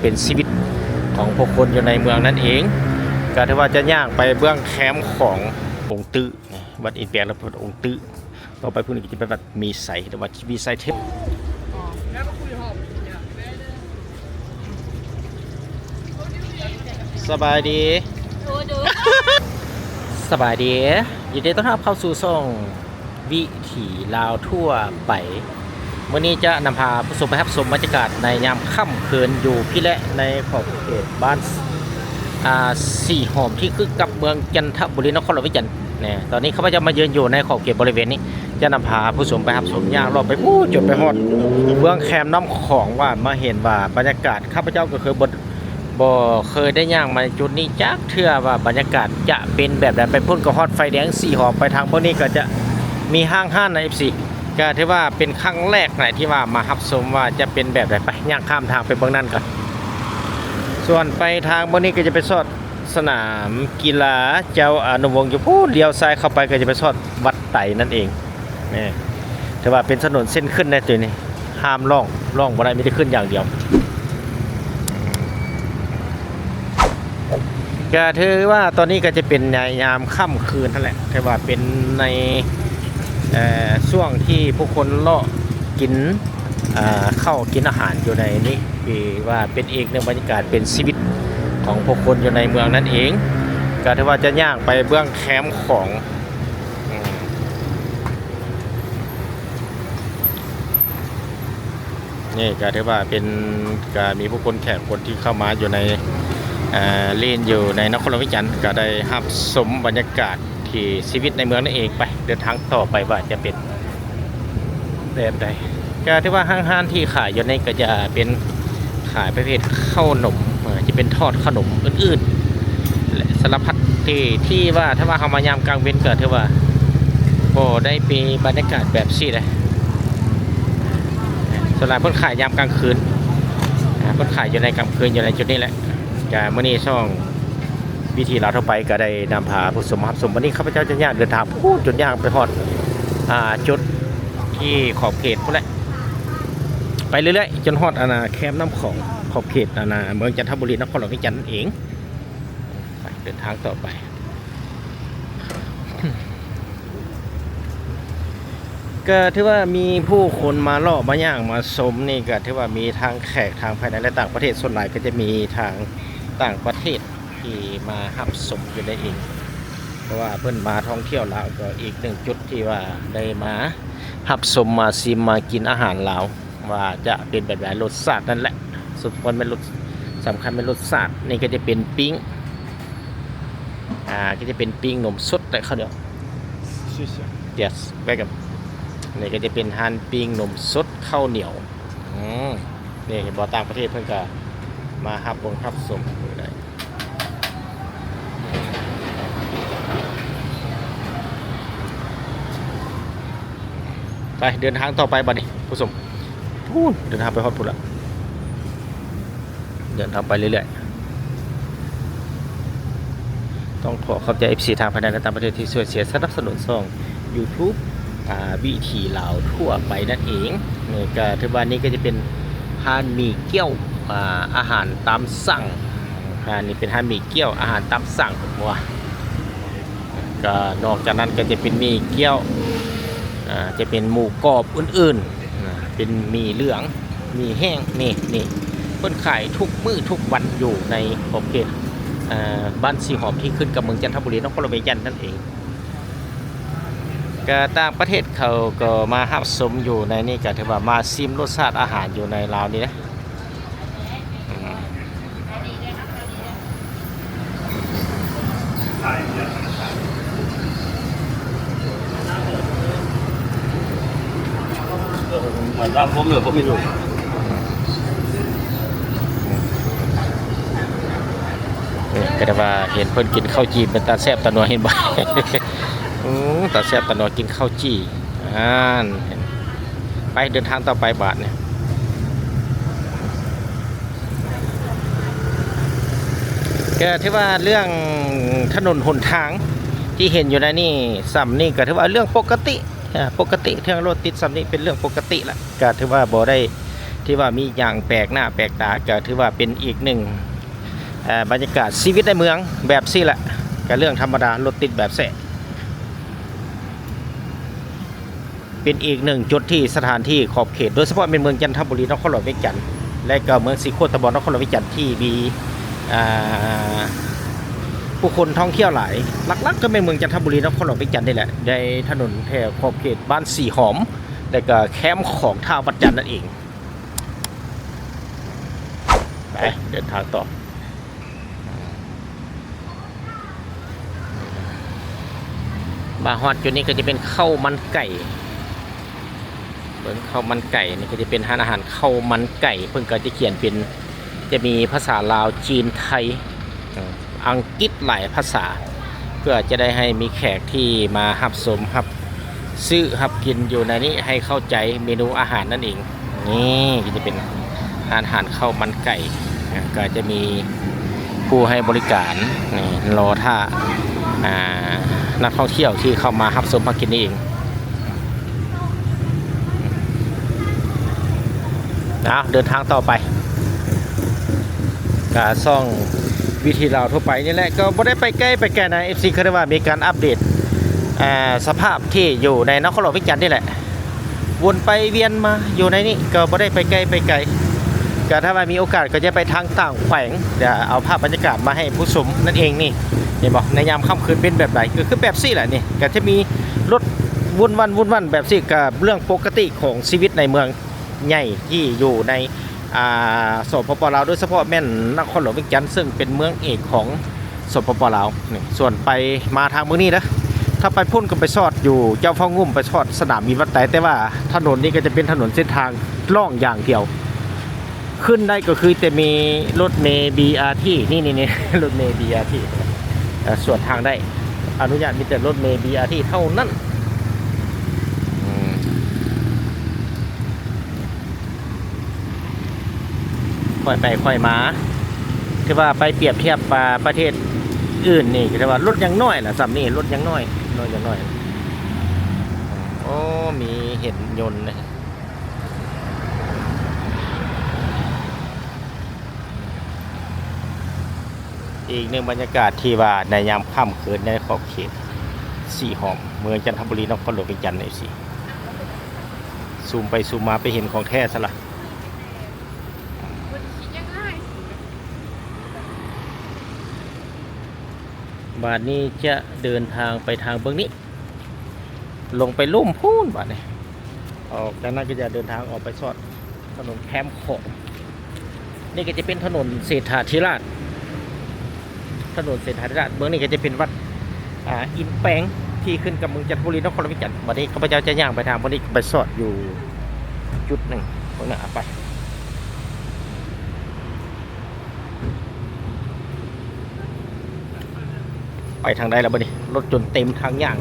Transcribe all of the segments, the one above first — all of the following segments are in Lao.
ເປັນຊີວິດຂອງຜູ້ຄົນຢູ່ໃນເມືອງນັ້ນເອງ. ກໍຖືວ່າຈະຍ່າງໄປເບື້ອງແຄມຂອງອົງຕື້ ວັດອິນແປງ ແລະ ອົງຕື້. ຕໍ່ໄປພຸ້ນກໍຈະໄປວັດມີໄຊ ຫຼືວ່າມີໄຊເທບ. ສະບາຍດີ. ສະບາຍດີ. ຍິນດີຕ້ອນຮັບເຂົ້າສູ່ຊ່ອງ ວິຖີລາວທົ່ວໄປ. ມື້ນີ້ຈະນຳພາຜູ້ຊົມໄປຮັບຊົມບັນຍາກາດໃນຍາມຄ່ຳຄືນຢູ່ພີ້ແຫຼະ ໃນຂອບເຂດບ້ານ ອ່າ ສີຫອມ ທີ່ຄືກັບເມືອງຈັນທະບູລີ ນະຄອນຫຼວງວຽງຈັນ. ແນ່ ຕອນນີ້ຂ້າພະເຈົ້າມາຢືນຢູ່ໃນຂອບເຂດບໍລິເວນນີ້ ຈະນຳພາຜູ້ຊົມໄປຮັບຊົມ ຍ່າງເລາະໄປພຸ້ນ ຈົນໄປຮອດເບື້ອງແຄມນ້ຳຂອງ ວ່າມາເຫັນວ່າບັນຍາກາດ ຂ້າພະເຈົ້າກໍຄືບໍ່ ບໍ່ເຄີຍໄດ້ຍ່າງມາໃນຈຸດນີ້ຈັກເທື່ອ ວ່າບັນຍາກາດຈະເປັນແບບໃດ. ໄປພຸ້ນກໍຮອດໄຟແດງສີຫອມ ໄປທາງເບື້ອງນີ້ກໍຈະມີຫ້າງຮ້ານນະ ເອັຟຊີ ກໍຖືວ່າເປັນຄັ້ງແລກນະທີ່ວ່າມາຮັບຊົມວ່າຈະເປັນແບບໃດ. ໄປ ຍ່າງຂ້າມທາງໄປເບື້ອງນັ້ນກ່ອນ. ສ່ວນໄປທາງເບື້ອງນີ້ກໍຈະໄປຊອດສະໜາມກິລາເຈົ້າອະນຸວົງຢູ່ພຸ້ນ, ລ້ຽວຊ້າຍເຂົ້າໄປກໍຈະໄປຊອດວັດໄຕນັ້ນເອງ. ແມ່ນ ຖືວ່າເປັນຖະໜົນເສັ້ນຂຶ້ນໃນຕົວນີ້ ຫ້າມລ່ອງ ລ່ອງບໍ່ໄດ້ ມີແຕ່ຂຶ້ນຢ່າງດຽວ. ກະຖືວ່າຕອນນີ້ກະຈະເປັນໃນຍາມຄ່ຳຄືນຫັ້ນແຫຼະ ຖືວ່າເປັນໃນ ເອີ ຊ່ວງທີ່ຜູ້ຄົນເລາະກິນ ເອີ ເຂົ້າກິນອາຫານຢູ່ໃນນີ້ ຖືວ່າເປັນອີກໜຶ່ງບັນຍາກາດ ເປັນຊີວິດຂອງຜູ້ຄົນຢູ່ໃນເມືອງນັ້ນເອງ. ກະຖືວ່າຈະຍ່າງໄປເບື້ອງແຄມຂອງ ນີ້ກະຖືວ່າເປັນ ກະມີຜູ້ຄົນແຂກຄົນທີ່ເຂົ້າມາຢູ່ໃນ ເອີ ຫຼິ້ນຢູ່ໃນນະຄອນຫຼວງວຽງຈັນ ກະໄດ້ຮັບຊົມບັນຍາກາດທີ່ຊີວິດໃນເມືອງນັ້ນເອງ. ໄປ ເດີນທາງຕໍ່ໄປວ່າຈະເປັນແບບໃດ. ກະຖືວ່າຫ້າງຮ້ານທີ່ຂາຍຢູ່ນີ້ກະຈະເປັນ ຂາຍປະເພດເຂົ້າໜົມ ເອີ ຈະເປັນທອດເຂົ້າໜົມອື່ນໆ ແລະ ສາລະພັດທີ່ ທີ່ວ່າ ຖ້າວ່າເຮົາມາຍາມກາງເວັນກໍຖືວ່າບໍ່ໄດ້ມີບັນຍາກາດແບບຊີ້ເດ້. ສ່ວນຫຼາຍເພິ່ນຂາຍຍາມກາງຄືນ ອາ ເພິ່ນຂາຍຢູ່ໃນກາງຄືນ ຢູ່ໃນຈຸດນີ້ແຫຼະ. ກະມື້ນີ້ຊ່ອງ ວິຖີລາວທົ່ວໄປກໍໄດ້ນຳພາຜູ້ຊົມມາຮັບຊົມ. ວັນນີ້ຂ້າພະເຈົ້າຈະຍ່າງເດີນທາງພຸ້ນ ຈົນຍ່າງໄປຮອດ ອ່າ ຈຸດທີ່ຂອບເຂດພຸ້ນແຫຼະ ໄປເລື້ອຍໆ ຈົນຮອດ ອັນນ່າ ແຄມນ້ຳຂອງ ຂອບເຂດ ອັນນ່າ ເມືອງຈັນທະບູລີ ນະຄອນຫຼວງວຽງຈັນນັ້ນເອງ. ໄປ ເດີນທາງຕໍ່ໄປ. ກໍຖືວ່າມີຜູ້ຄົນມາເລາະມາຍ່າງມາຊົມນີ້ ກໍຖືວ່າມີທັງແຂກທາງພາຍໃນ ແລະ ຕ່າງປະເທດ. ສ່ວນຫຼາຍກໍຈະມີທາງຕ່າງປະເທດທີ່ມາຮັບຊົມຢູ່ໃນເອງ ເພາະວ່າເພິ່ນມາທ່ອງທ່ຽວລາວ ກໍອີກໜຶ່ງຈຸດທີ່ວ່າໄດ້ມາຮັບຊົມ ມາຊິມ ມາກິນອາຫານລາວ ວ່າຈະເປັນແບບໃດ. ລົດຊາດນັ້ນແຫຼະ ສົມຄວນແມ່ນລົດ ສຳຄັນແມ່ນລົດຊາດ. ນີ້ກໍຈະເປັນປີ້ງ ອ່າ ກໍຈະເປັນປີ້ງນົມສົດ ແລະ ເຂົ້າໜຽວ. Yes, welcome. ນີ້ກໍຈະເປັນຮ້ານປີ້ງນົມສົດເຂົ້າໜຽວ. ອືມ ນີ້ເຫັນບໍ່ ຕ່າງປະເທດເພິ່ນກໍມາຮັບເບິ່ງຮັບຊົມຢູ່ໃນ ໄປ ເດີນທາງຕໍ່ໄປບັດນີ້ ຜູ້ຊົມ. ພຸ້ນ ເດີນທາງໄປຮອດພຸ້ນລະ ເດີນທາງໄປເລື້ອຍໆ. ຕ້ອງຂໍຂອບໃຈ ເອັຟຊີ ທາງພາຍໃນ ແລະ ຕ່າງປະເທດທີ່ຊ່ວຍເຊຍສະໜັບສະໜູນຊ່ອງ YouTube ອ່າ ວິຖີລາວທົ່ວໄປນັ້ນເອງ. ນີ້ກໍຖືວ່ານີ້ກໍຈະເປັນຮ້ານໝີ່ກ້ຽວ ອ່າ ອາຫານຕາມສັ່ງ. ຮ້ານນີ້ເປັນຮ້ານໝີ່ກ້ຽວ ອາຫານຕາມສັ່ງ ວ່າ ກໍນອກຈາກນັ້ນກໍຈະເປັນໝີ່ກ້ຽວ ອ່າ ຈະເປັນໝູກອບອື່ນໆ ອ່າ ເປັນໝີ່ເຫຼືອງ ໝີ່ແຫ້ງ. ນີ້ ນີ້ ເພິ່ນຂາຍທຸກມື້ທຸກວັນຢູ່ໃນຂອບເຂດ ເອີ ບ້ານສີຫອມ ທີ່ຂຶ້ນກັບເມືອງຈັນທະບູລີ ນະຄອນຫຼວງວຽງຈັນນັ້ນເອງ. ກໍຕ່າງປະເທດເຂົາກໍມາຮັບຊົມຢູ່ໃນນີ້ ກໍຖືວ່າມາຊິມລົດຊາດອາຫານຢູ່ໃນລາວນີ້ນະ. ກໍໄດ້ວ່າເຫັນເພິ່ນກິນເຂົ້າຈີ່ ເປັນຕາແຊບຕານົວ ເຫັນບໍ່? ອື ຕາແຊບຕານົວ ກິນເຂົ້າຈີ່. ອ່າ ໄປ ເດີນທາງຕໍ່ໄປບາດນີ້. ກໍຖືວ່າເລື່ອງຖະໜົນຫົນທາງທີ່ເຫັນຢູ່ໃນນີ້ ສ່ຳນີ້ກໍຖືວ່າເລື່ອງປົກກະຕິ ອ່າ ປົກກະຕິ. ເລື່ອງລົດຕິດສ່ຳນີ້ເປັນເລື່ອງປົກກະຕິລະ ກໍຖືວ່າບໍ່ໄດ້ ທີ່ວ່າມີຫຍັງແປກໜ້າແປກຕາ ກໍຖືວ່າເປັນອີກໜຶ່ງ ເອີ ບັນຍາກາດຊີວິດໃນເມືອງແບບຊີ້ແຫຼະ ກໍເລື່ອງທຳມະດາ ລົດຕິດແບບແຊະ. ເປັນອີກໜຶ່ງຈຸດທີ່ສະຖານທີ່ຂອບເຂດ ໂດຍສະເພາະແມ່ນເມືອງຈັນທະບູລີ ນະຄອນຫຼວງວຽງຈັນ ແລະກໍເມືອງສີໂຄດຕະບອງ ນະຄອນຫຼວງວຽງຈັນ ທີ່ມີ ອ່າ ຜູ້ຄົນທ່ອງທ່ຽວຫຼາຍ ຫຼັກໆກໍແມ່ນເມືອງຈັນທະບູລີ ນະຄອນຫຼວງວຽງຈັນນີ້ແຫຼະ ໃນຖະໜົນແຖວຂອບເຂດບ້ານສີຫອມ ແລະກໍແຄມຂອງທ່າວັດຈັນນັ້ນເອງ. ໄປ ເດີນທາງຕໍ່. ມາຮອດຈຸດນີ້ກໍຈະເປັນເຂົ້າມັນໄກ່ ເບິ່ງເຂົ້າມັນໄກ່ ນີ້ກໍຈະເປັນຮ້ານອາຫານເຂົ້າມັນໄກ່ ເພິ່ນກໍຈະຂຽນເປັນ ຈະມີພາສາລາວ ຈີນ ໄທ ອັງກິດ ຫຼາຍພາສາ ເພື່ອຈະໄດ້ໃຫ້ມີແຂກທີ່ມາຮັບຊົມ ຮັບ ຊື້ ຮັບກິນຢູ່ໃນນີ້ ໃຫ້ເຂົ້າໃຈເມນູອາຫານນັ້ນເອງ. ນີ້ກໍຈະເປັນຮ້ານອາຫານເຂົ້າມັນໄກ່ ນະ ກໍຈະມີຜູ້ໃຫ້ບໍລິການ ນີ້ ລໍຖ້າ ອ່າ ນັກທ່ອງທ່ຽວທີ່ເຂົ້າມາຮັບຊົມຮັບກິນນີ້ເອງ. ເອົາ ເດີນທາງຕໍ່ໄປ ກະຊ່ອງວິຖີລາວທົ່ວໄປນີ້ແຫຼະ ກໍບໍ່ໄດ້ໄປໃກ້ໄປໄກນະ ເອັຟຊີ ຄືໄດ້ວ່າມີການອັບເດດ ອ່າ ສະພາບທີ່ຢູ່ໃນນະຄອນຫຼວງວຽງຈັນນີ້ແຫຼະ ວົນໄປວຽນມາຢູ່ໃນນີ້ ກໍບໍ່ໄດ້ໄປໃກ້ໄປໄກ ກໍຖ້າວ່າມີໂອກາດກໍຈະໄປທາງຕ່າງແຂວງ ດຽວເອົາພາບບັນຍາກາດມາໃຫ້ຜູ້ຊົມນັ້ນເອງ. ນີ້ ເຫັນບໍ່ ໃນຍາມຄ່ຳຄືນເປັນແບບໃດ ກໍຄືແບບຊີ້ແຫຼະ ນີ້ ກໍຈະມີລົດວຸ້ນວັ່ນ ວຸ້ນວັ່ນແບບຊີ້ ກໍເລື່ອງປົກກະຕິຂອງຊີວິດໃນເມືອງໃຫຍ່ທີ່ຢູ່ໃນ ອ່າ ສປປ ລາວ ໂດຍສະເພາະແມ່ນນະຄອນຫຼວງວຽງຈັນ ເຊິ່ງເປັນເມືອງເອກຂອງ ສປປ ລາວ ນີ້ ສ່ວນໄປມາທາງເບື້ອງນີ້ເດີ ຖ້າໄປພຸ້ນກໍໄປຊອດຢູ່ເຈົ້າຟ້າງງຸ້ມ ໄປຊອດສະໜາມບິນວັດໄຕ ແຕ່ວ່າຖະໜົນນີ້ກໍຈະເປັນຖະໜົນເສັ້ນທາງລ່ອງຢ່າງດຽວ ຂຶ້ນໄດ້ກໍຄືແຕ່ມີລົດເມ ບີອາທີ ນີ້ໆໆ ລົດເມ ບີອາທີ ເອີ ສວນທາງໄດ້ ອະນຸຍາດມີແຕ່ລົດເມ ບີອາທີ ເທົ່ານັ້ນ. ອືມ ຄ່ອຍໄປຄ່ອຍມາ ຖືວ່າໄປປຽບທຽບ ອ່າ ປະເທດອື່ນນີ້ ຖືວ່າລົດຍັງນ້ອຍລະ ສ່ຳນີ້ລົດຍັງນ້ອຍ ນ້ອຍ ຍັງນ້ອຍ. ໂອ້ ມີເຫັນຍົນນະ ອີກໜຶ່ງບັນຍາກາດທີ່ວ່າໃນຍາມຄ່ຳຄືນໃນຂອບເຂດສີຫອມ ເມືອງຈັນທະບູລີ ນະຄອນຫຼວງວຽງຈັນ ເອັຟຊີ ຊູມໄປຊູມມາໄປເຫັນຂອງແທ້ຊະລະ. ບາດນີ້ຈະເດີນທາງໄປທາງເບື້ອງນີ້ ລົງໄປລຸ່ມພຸ້ນບາດນີ້ ອອກຈາກນັ້ນກໍຈະເດີນທາງອອກໄປຊອດຖະໜົນແຄມຂອງ ນີ້ກໍຈະເປັນຖະໜົນເສດຖາທິລາດ ຖະໜົນເສດຖາທິລາດ ເບື້ອງນີ້ກໍຈະເປັນວັດ ອ່າ ອິນແປງ ທີ່ຂຶ້ນກັບເມືອງຈັນທະບູລີ ນະຄອນຫຼວງວຽງຈັນ. ບາດນີ້ຂ້າພະເຈົ້າຈະຍ່າງໄປທາງ ບາດນີ້ໄປຊອດຢູ່ຈຸດໜຶ່ງ ເບິ່ງໜ້າໄປ. ໄປທາງໃດລະບາດນີ້ ລົດຈົນເຕັມທາງຍ່າງ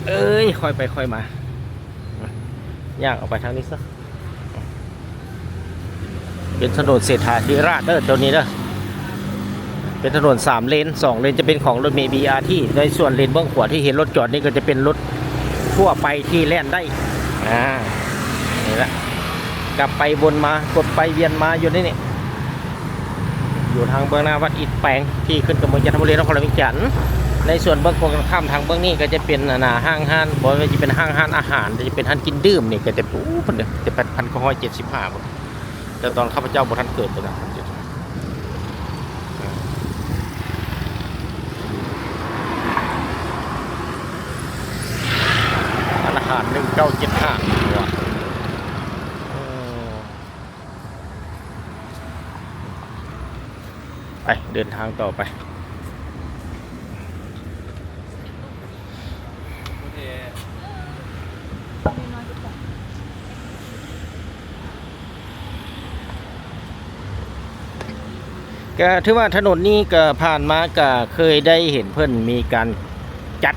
ເອີຍ ຄ່ອຍໄປຄ່ອຍມາ ຍ່າງອອກໄປທາງນີ້ຊະ. ເປັນຖະໜົນເສດຖາທິລາດເດີ ໂຕນີ້ເດີ ເປັນຖະໜົນສາມເລນ ສອງເລນຈະເປັນຂອງລົດເມ ບີອາທີ ໃນສ່ວນເລນເບື້ອງຂວາທີ່ເຫັນລົດຈອດນີ້ກໍຈະເປັນລົດທົ່ວໄປທີ່ແລ່ນໄດ້ ອ່າ ນີ້ລະ ກັບໄປວົນມາ ກົດໄປວຽນມາຢູ່ໃນນີ້ ຢູ່ທາງເບື້ອງໜ້າວັດອິດແປງ ທີ່ຂຶ້ນກັບເມືອງຈັນທະບູລີ ນະຄອນຫຼວງວຽງຈັນ. ໃນສ່ວນເບື້ອງກົງກັນຂ້າມທາງເບື້ອງນີ້ກໍຈະເປັນ ອັນນ່າ ຫ້າງຮ້ານ ບໍ່ວ່າຈະເປັນຫ້າງຮ້ານອາຫານ ຈະເປັນຮ້ານກິນດື່ມນີ້ ກໍຈະ ໂອ້ ເພິ່ນເດ ຈະແປດພັນເກົ້າຮ້ອຍເຈັດສິບຫ້າພຸ້ນ ແຕ່ຕອນຂ້າພະເຈົ້າບໍ່ທັນເກີດພຸ້ນນະ ຮ້ານອາຫານໜຶ່ງເກົ້າເຈັດຫ້າ ໄປເດີນທາງຕໍ່ໄປ. ກໍຖືວ່າຖະໜົນນີ້ກໍຜ່ານມາກໍເຄີຍໄດ້ເຫັນເພິ່ນມີການຈັດ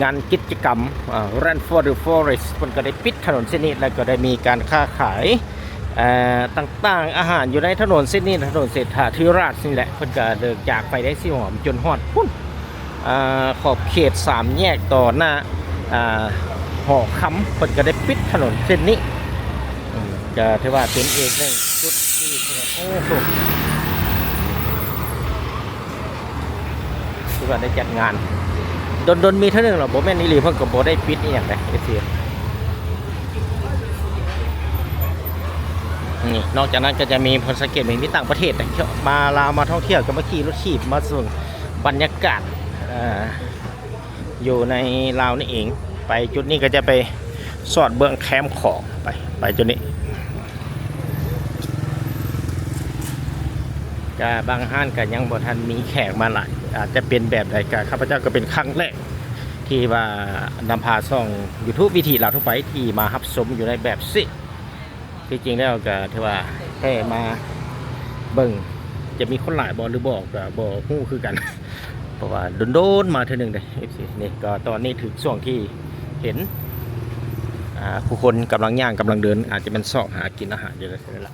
ງານກິດຈະກຳ ອ່າ Run for the Forest ເພິ່ນກໍໄດ້ປິດຖະໜົນເສັ້ນນີ້ ແລ້ວກໍໄດ້ມີການຄ້າຂາຍ ເອີ ຕ່າງໆ ອາຫານຢູ່ໃນຖະໜົນເສັ້ນນີ້ ຖະໜົນເສດຖາທິລາດນີ້ແຫຼະ ເພິ່ນກໍເລີກຈາກໄປໄດ້ຊິຫອມຈົນຮອດພຸ້ນ ອ່າ ຂອບເຂດສາມແຍກຕໍ່ໜ້າ ອ່າ ຫໍຄຳ ເພິ່ນກໍໄດ້ປິດຖະໜົນເສັ້ນນີ້ ອືມ ກໍຖືວ່າເປັນອີກໜຶ່ງຈຸດທີ່ ໂອ້ໂຫ ຖືວ່າໄດ້ຈັດງານ ດົນໆມີເທື່ອໜຶ່ງເນາະ ບໍ່ແມ່ນອີ່ຫຼີ ເພິ່ນກໍບໍ່ໄດ້ປິດອີ່ຫຍັງເດ້ ເອັຟຊີ ນີ້. ນອກຈາກນັ້ນກໍຈະມີ ເພິ່ນສັງເກດເຫັນມີຕ່າງປະເທດນະ ມາລາວມາທ່ອງທ່ຽວ ກໍມາຂີ່ລົດຖີບມາເບິ່ງບັນຍາກາດ ເອີ ຢູ່ໃນລາວນີ້ເອງ. ໄປຈຸດນີ້ກໍຈະໄປສອດເບິ່ງແຄມຂອງ ໄປ ໄປຈຸດນີ້ ກະບາງຮ້ານກະຍັງບໍ່ທັນມີແຂກມາຫຼາຍ ອາດຈະເປັນແບບໃດ ກະຂ້າພະເຈົ້າກໍເປັນຄັ້ງແລກທີ່ວ່ານຳພາຊ່ອງຢູທູບວິຖີລາວທົ່ວໄປ ທີ່ມາຮັບຊົມຢູ່ໃນແບບຊີ້. ທີ່ຈິງແລ້ວກໍຖືວ່າແຕ່ມາເບິ່ງ ຈະມີຄົນຫຼາຍບໍ່ຫຼືບໍ່ກໍບໍ່ຮູ້ຄືກັນ ເພາະວ່າດົນໆມາເທື່ອໜຶ່ງເດ້ ເອັຟຊີ. ນີ້ກໍຕອນນີ້ຖືກຊ່ວງທີ່ເຫັນ ອ່າ ຜູ້ຄົນກຳລັງຍ່າງກຳລັງເດີນ ອາດຈະແມ່ນຊອກຫາກິນອາຫານຢູ່ແຖວນີ້ລະ.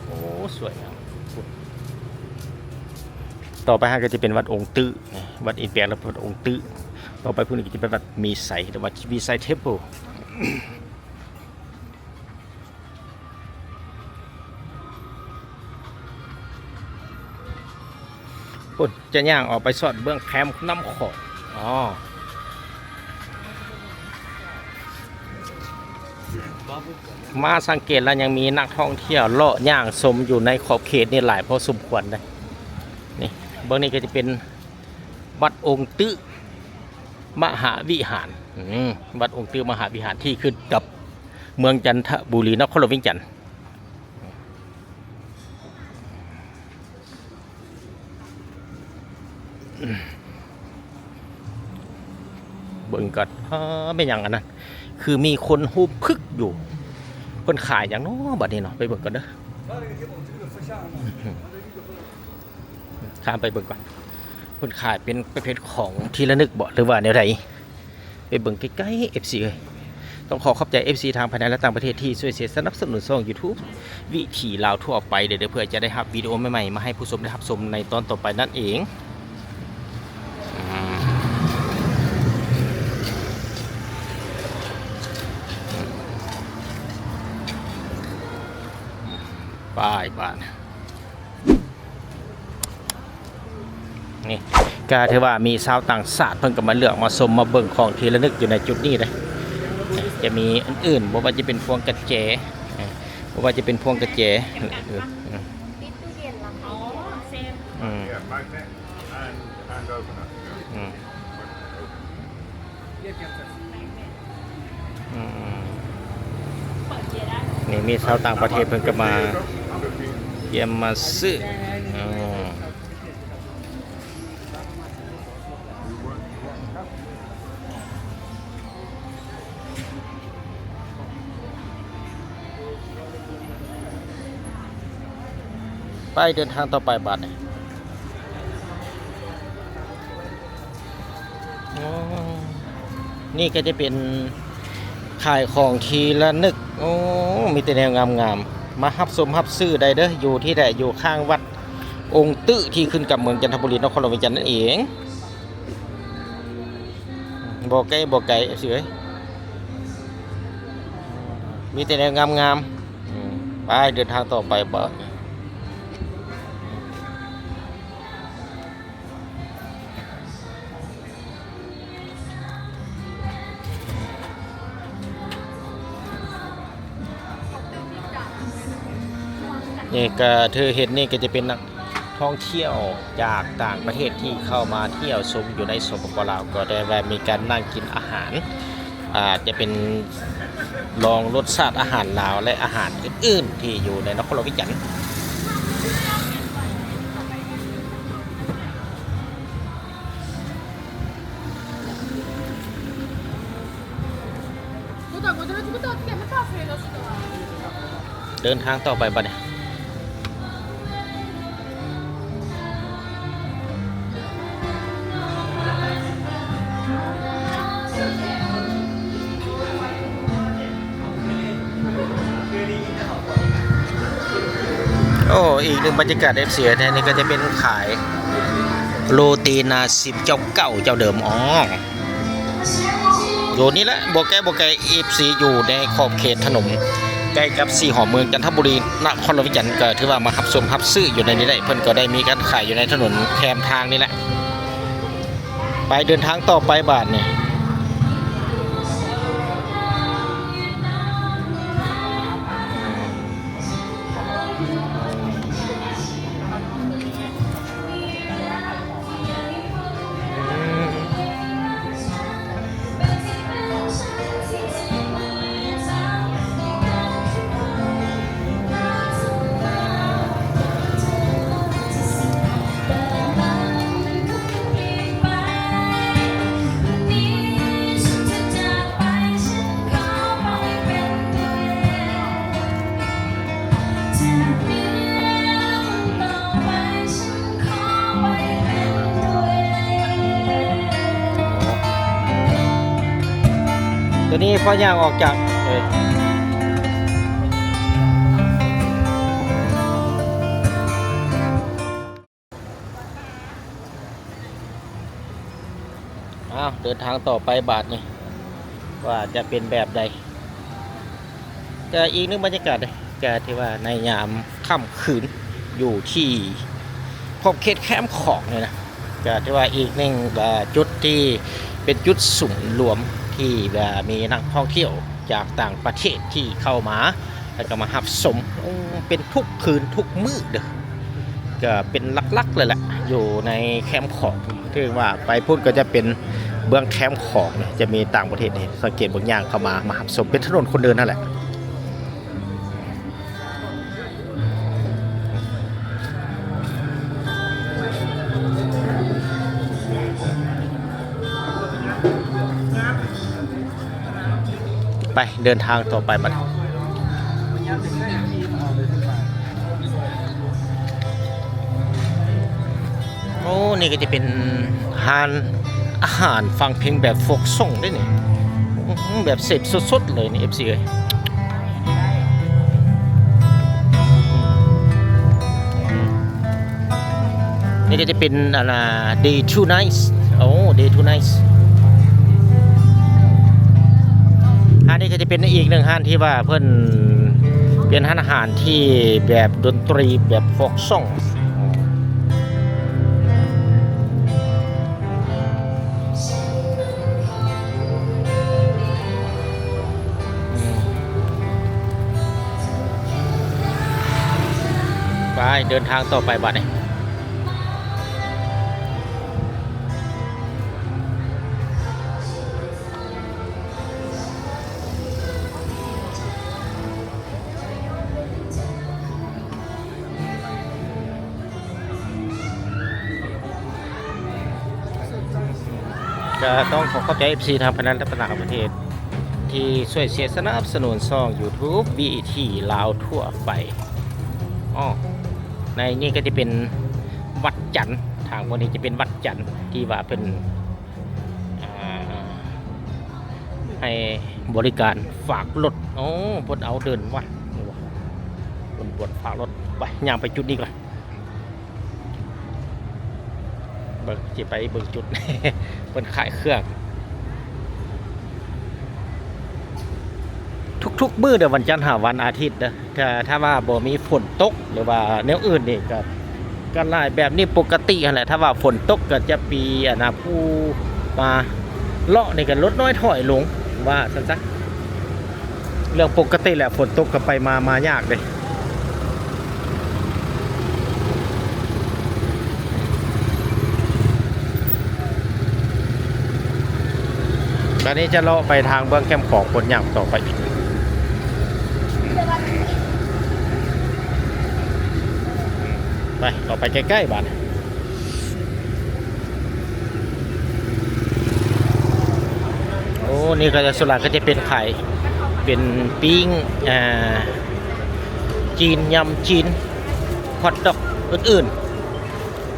ໂອ້ ສວຍງາມ. ຕໍ່ໄປຫັ້ນກໍຈະເປັນວັດອົງຕື້ ວັດອິນແປກ ແລ້ວວັດອົງຕື້. ຕໍ່ໄປພຸ້ນນີ້ກໍຈະເປັນວັດມີໄຊ ຫຼືວັດມີໄຊເທັມເພິ້ນ. ພຸ້ນ ຈະຍ່າງອອກໄປສອດເບື້ອງແຄມນ້ຳຂອງ. ອໍ ມາສັງເກດແລ້ວຍັງມີນັກທ່ອງທ່ຽວເລາະຍ່າງຊົມຢູ່ໃນຂອບເຂດນີ້ຫຼາຍພໍສົມຄວນເດ້. ນີ້ ເບິ່ງນີ້ກໍຈະເປັນວັດອົງຕື້ມະຫາວິຫານ. ອືມ ວັດອົງຕື້ມະຫາວິຫານທີ່ຂຶ້ນກັບເມືອງຈັນທະບູລີ ນະຄອນຫຼວງວຽງຈັນ. ເບິ່ງກ່ອນ ເອີ ແມ່ນຫຍັງອັນນັ້ນ ຄືມີຄົນໂຮມພຶກຢູ່. ເພິ່ນຂາຍຫຍັງເນາະ ບັດນີ້ເນາະ ໄປເບິ່ງກ່ອນເດີ. ຂ້າມໄປເບິ່ງກ່ອນ ເພິ່ນຂາຍເປັນປະເພດຂອງທີ່ລະນຶກບໍ ຫຼືວ່າແນວໃດ? ໄປເບິ່ງໃກ້ໆ ເອັຟຊີເອີຍ. ຕ້ອງຂໍຂອບໃຈ ເອັຟຊີ ທັງພາຍໃນ ແລະ ຕ່າງປະເທດ ທີ່ຊ່ວຍເຊຍສະໜັບສະໜູນຊ່ອງຢູທູບວິຖີລາວທົ່ວໄປເດີ ເພື່ອຈະໄດ້ຮັບວິດີໂອໃໝ່ໆ ມາໃຫ້ຜູ້ຊົມໄດ້ຮັບຊົມໃນຕອນຕໍ່ໄປນັ້ນເອງ. ອືມ ໄປບາດ ນີ້ ກໍຖືວ່າມີຊາວຕ່າງຊາດເພິ່ນກໍມາເລືອກມາຊົມມາເບິ່ງຂອງທີ່ລະນຶກຢູ່ໃນຈຸດນີ້ເດ້. ຈະມີອື່ນໆ ບໍ່ວ່າຈະເປັນພວງກະແຈ ບໍ່ວ່າຈະເປັນພວງກະແຈ ອືມ ອືມ ອືມ ອືມ ນີ້ມີຊາວຕ່າງປະເທດເພິ່ນກໍມາ ກຽມມາຊື້ ອືມ. ໄປເດີນທາງຕໍ່ໄປບາດນີ້. ໂອ້ ນີ້ກໍຈະເປັນຂາຍຂອງທີ່ລະນຶກ. ໂອ້ ມີແຕ່ແນວງາມໆ ມາຮັບຊົມຮັບຊື້ໄດ້ເດີ ຢູ່ທີ່ໃດ ຢູ່ຂ້າງວັດອົງຕື້ ທີ່ຂຶ້ນກັບເມືອງຈັນທະບູລີ ນະຄອນຫຼວງວຽງຈັນນັ້ນເອງ. ບໍ່ໄກ ບໍ່ໄກ ເອັຟຊີເອີຍ ມີແຕ່ແນວງາມໆ. ອືມ ໄປເດີນທາງຕໍ່ໄປບາດ. ນີ້ກໍຖືເຫັນນີ້ກໍຈະເປັນນັກທ່ອງທ່ຽວຈາກຕ່າງປະເທດທີ່ເຂົ້າມາທ່ຽວຊົມຢູ່ໃນ ສປປ ລາວ ກໍໄດ້ວ່າມີການນັ່ງກິນອາຫານ ອາດຈະເປັນລອງລົດຊາດອາຫານລາວ ແລະ ອາຫານອື່ນໆທີ່ຢູ່ໃນນະຄອນຫຼວງວຽງຈັນ. ເດີນທາງຕໍ່ໄປບັດນີ້. ໂອ້ ອີກໜຶ່ງບັນຍາກາດ ເອັຟຊີ ແທ້ນີ້ກໍຈະເປັນຂາຍໂລຕີນາສິບເຈົ້າເກົ່າເຈົ້າເດີມ. ອໍ ຢູ່ນີ້ແຫຼະ ບໍ່ໄກບໍ່ໄກ ເອັຟຊີ ຢູ່ໃນຂອບເຂດຖະໜົນໃກ້ກັບສີ່ຫໍເມືອງຈັນທະບູລີ ນະຄອນຫຼວງວຽງຈັນ ກໍຖືວ່າມາຮັບຊົມຮັບຊື້ຢູ່ໃນນີ້ໄດ້. ເພິ່ນກໍໄດ້ມີການຂາຍຢູ່ໃນຖະໜົນແຄມທາງນີ້ແຫຼະ. ໄປເດີນທາງຕໍ່ໄປບາດນີ້. ໂຕນີ້ພໍຍ່າງອອກຈາກ ເອີ ອ້າວ ເດີນທາງຕໍ່ໄປບາດນີ້ ວ່າຈະເປັນແບບໃດ. ກະອີກໜຶ່ງບັນຍາກາດເດ້ ກະຖືວ່າໃນຍາມຄ່ຳຄືນຢູ່ທີ່ຂອບເຂດແຄມຂອງນີ້ນະ ກະຖືວ່າອີກໜຶ່ງ ອາ ຈຸດທີ່ເປັນຈຸດສຸມລວມທີ່ວ່າມີນັກທ່ອງທ່ຽວຈາກຕ່າງປະເທດທີ່ເຂົ້າມາ ແລ້ວກໍມາຮັບຊົມ ໂອ້ ເປັນທຸກຄືນທຸກມື້ເດີ້ ກໍເປັນຫຼັກໆເລີຍແຫຼະ ຢູ່ໃນແຄມຂອງ. ຖືວ່າໄປພຸ້ນກໍຈະເປັນເບື້ອງແຄມຂອງ ຈະມີຕ່າງປະເທດນີ້ ສັງເກດເບິ່ງ ຍ່າງເຂົ້າມາ ມາຮັບຊົມ ເປັນຖະໜົນຄົນເດີນຫັ້ນແຫຼະ. ໄປເດີນທາງຕໍ່ໄປບັດ. ໂອ້ ນີ້ກໍຈະເປັນຮ້ານອາຫານຟັງເພງແບບໂຟກຊອງເດ້ນີ້ ອື ແບບເສບສົດໆເລີຍນີ້ ເອັຟຊີ ເອີຍ. ນີ້ກໍຈະເປັນ ອັນນ່າ ເດທູໄນ ໂອ້ ເດທູໄນ ຮ້ານນີ້ກໍຈະເປັນອີກໜຶ່ງຮ້ານທີ່ວ່າເພິ່ນເປັນຮ້ານອາຫານທີ່ແບບດົນຕຣີແບບໂຟກຊອງ. ໄປເດີນທາງຕໍ່ໄປບາດນີ້. ກໍຕ້ອງຂໍຂອບໃຈ ເອັຟຊີ ທາງພະແນກພັດທະນາຕ່າງປະເທດ ທີ່ຊ່ວຍເຊຍສະໜັບສະໜູນຊ່ອງ YouTube ວີອີທີ ລາວທົ່ວໄປ. ອໍ ໃນນີ້ກໍຈະເປັນວັດຈັນ ທາງພວກນີ້ຈະເປັນວັດຈັນ ທີ່ວ່າເພິ່ນ ອ່າ ໃຫ້ບໍລິການຝາກລົດ. ໂອ້ ເພິ່ນເອົາເດີ່ນວັດ ເພິ່ນບວດຝາກລົດ. ໄປ ຍ່າງໄປຈຸດນີ້ກ່ອນ ເບິ່ງ ຊິໄປເບິ່ງຈຸດ ເພິ່ນຂາຍເຄື່ອງ ທຸກໆມື້ເດີ້ ວັນຈັນຫາວັນອາທິດເດີ້. ຖ້າ ຖ້າວ່າບໍ່ມີຝົນຕົກ ຫຼືວ່າແນວອື່ນນີ້ກໍ ກໍຫຼາຍແບບນີ້ປົກກະຕິຫັ້ນແຫຼະ. ຖ້າວ່າຝົນຕົກກໍຈະມີ ອັນນ່າ ຜູ້ມາເລາະນີ້ກໍລົດນ້ອຍຖອຍລົງ ວ່າຊັ້ນຊະ. ເລື່ອງປົກກະຕິແຫຼະ ຝົນຕົກກໍໄປມາ ມາຍາກເດ້. ບາດນີ້ຈະເລາະໄປທາງເບື້ອງແຄມຂອງ ຄົນຍ່າງຕໍ່ໄປອີກ ໄປ ເລາະໄປໃກ້ໆບາດນີ້. ໂອ້ ນີ້ກໍຈະ ສ່ວນຫຼາຍກໍຈະເປັນຂາຍ ເປັນປີ້ງ ອ່າ ຈີນ ຍຳຈີນ ຮອດດັອກ ອື່ນ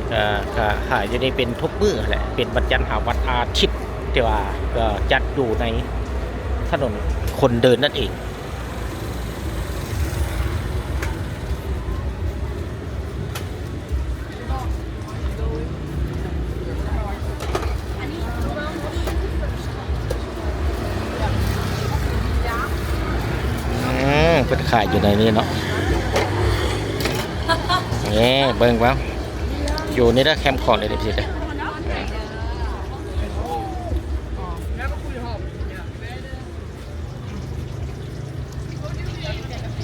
ໆ ກໍ ກໍຂາຍຢູ່ນີ້ເປັນທຸກມື້ແຫຼະ ເປັນວັນຈັນຫາວັນອາທິດ ແຕ່ວ່າກໍຈັດຢູ່ໃນຖະໜົນຄົນເດີນນັ້ນເອງ. ອັນນີ້ ເພິ່ນຂາຍຢູ່ໃນນີ້ເນາະ ນີ້ເບິ່ງເບິ່ງ ຢູ່ໃນເດີ ແຄມຂອງເດີ ເອັຟຊີເດີ.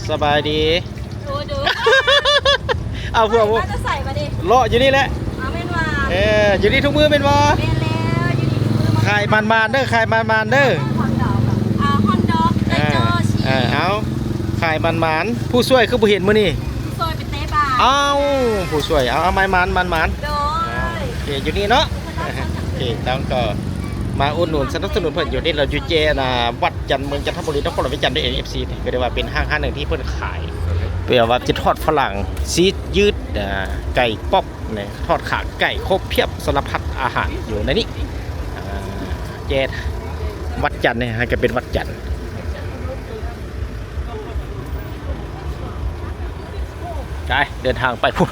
ສະບາຍດີ. ໂອ້ ດູ ເອົາພວກ ມາແຕ່ໃສບາດນີ້? ເລາະຢູ່ນີ້ແຫຼະ. ເອົາແມ່ນວ່າ ເອີ ຢູ່ນີ້ທຸກມື້ແມ່ນບໍ່? ແມ່ນແລ້ວ ຢູ່ນີ້ທຸກມື້. ຂາຍໝານໆເດີ ຂາຍໝານໆເດີ. ຮອດດອກ ອ່າ ຮອດດອກ ໄກ່ຈໍ ຊີ້ ເອີ ເອົາ ຂາຍໝານໆ. ຜູ້ຊ່ວຍຄືບໍ່ເຫັນມື້ນີ້? ຜູ້ຊ່ວຍໄປເຕະບານ. ເອົາ ຜູ້ຊ່ວຍ ເອົາ ເອົາ ໝານໆ ໝານໆ. ໂດຍ ໂອເຄ ຢູ່ນີ້ເນາະ. ໂອເຄ ຕ້ອງກໍມາອຸດໜູນສະໜັບສະໜູນເພິ່ນຢູ່ນີ້. ເຮົາຢູ່ແຈ ອ່າ ວັດຈັນ ເມືອງຈັນທະບູລີ ນະຄອນຫຼວງວຽງຈັນ ເດີ ເອັຟຊີ ກໍໄດ້ວ່າເປັນຫ້າງ ຮ້ານໜຶ່ງທີ່ເພິ່ນຂາຍ ເປັນວ່າຈະທອດຝຣັ່ງ ຊີສຢືດ ອ່າ ໄກ່ປັອບ ນີ້ ທອດຂາໄກ່ ຄົບພຽບສາລະພັດອາຫານຢູ່ໃນນີ້. ອ່າ ແຈວັດຈັນນີ້ ໃຫ້ກໍເປັນວັດຈັນ. ໄປ ເດີນທາງໄປພຸ້ນ.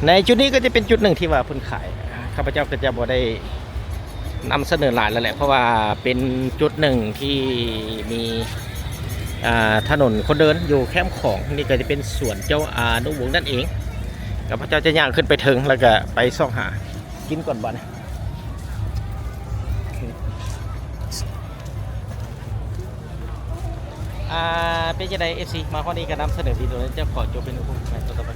ໃນຈຸດນີ້ກໍຈະເປັນຈຸດໜຶ່ງທີ່ວ່າເພິ່ນຂາຍ ຂ້າພະເຈົ້າກໍຈະບໍ່ໄດ້ນຳສະເໜີຫຼາຍແລ້ວແຫຼະ ເພາະວ່າເປັນຈຸດໜຶ່ງທີ່ມີ ອ່າ ຖະໜົນຄົນເດີນຢູ່ແຄມຂອງ. ນີ້ກໍຈະເປັນສວນເຈົ້າອານຸວົງນັ້ນເອງ. ຂ້າພະເຈົ້າຈະຍ່າງຂຶ້ນໄປເທິງ ແລ້ວກໍໄປຊອກຫາກິນກ່ອນບັດນີ້. ອ່າ ເປັນຈັ່ງໃດ ເອັຟຊີ ມາຮອດນີ້ກໍນຳສະເໜີວິດີໂອ ຈະຂໍຈົບເປັນຜູ້ແມ່ນຕໍ່ໄປ.